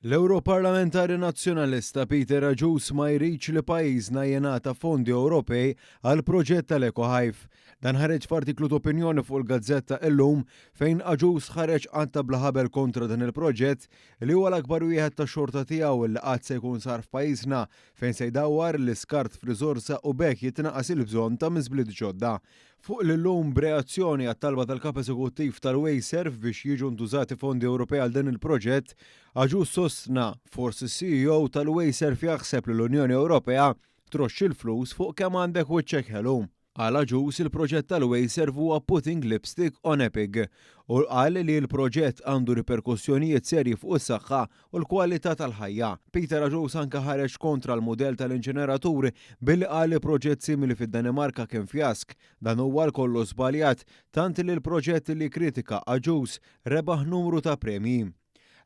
L-Ewroparlamentari Nazzjonalista Peter Agius ma jridx li pajjiżna jingħata fondi Ewropej għall-proġett tal-EcoHive. Dan ħareġ f'artiklu t'opinjoni fuq il-gazzetta Illum fejn Agius ħareġ qatta bla ħabel kontra dan il-proġett li huwa l-akbar wieħed tax-xorta tiegħu li qatt se jkun sar f'pajjiżna fejn se jdawwar l-iskart f'riżorsa u b'hekk jitnaqqas il-bżonn ta' miżbliet ġodda. Fuq l-Illum b'reazzjoni għat-talba tal-Kap Eżekuttiv tal-Wasteserv biex jiġu ntużati fondi Ewropej għal dan il-proġett, Agius sostna, Forsi s-CEO tal-Wasteserv jaħseb li l-Unjoni Ewropea troxx il-flus fuq kemm għandek wiċċek ħelu. Għal Agius il-proġett tal-Wasteserv huwa putting lipstick on a pig u qal li l-proġett għandu riperkussjonijiet serji fuq is-saħħa u l-kwalità tal-ħajja. Peter Agius anke ħareġ kontra l-mudell tal-inċineratur billi qal li proġett simili fid-Danimarka kien fjask. Dan huwa għal kollox żbaljat, tant li l-proġett li kkritika Agius rebaħ numru ta' premji.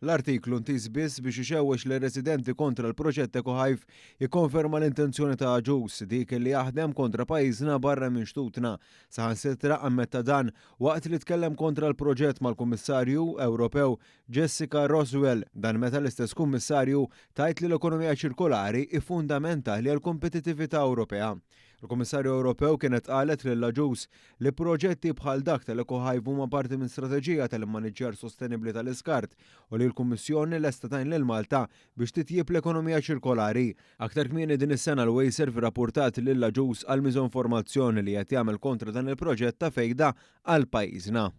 L-artiklu ntiż biss biex ixewwex lir-residenti kontra l-proġett EcoHive jikkonferma l-intenzjoni ta' Agius, dik li jaħdem kontra pajjiżna barra minn xtutna. Saħansitra ammetta dan waqt li tkellem kontra l-proġett mal-Kummissarju Ewropew Jessica Roswell, dan meta l-istess Kummissarju tgħid li l-ekonomija ċirkolari hi fundamentali għall-kompetittività Ewropea. Il-Kummissarju Ewropew kienet qalet lil Agius li proġetti bħal dak tal-EcoHive huma parti minn strateġija tal-immaniġġjar sostenibbli tal-iskart u li l-Kummissjoni lesta tgħin lil Malta biex titjieb l-ekonomija ċirkolari. Aktar kmieni din is-sena l-Wasteserv irrappurtat lil Agius għal miżinformazzjoni li qed jagħmel kontra dan il-proġett ta' fejda għal pajjiżna.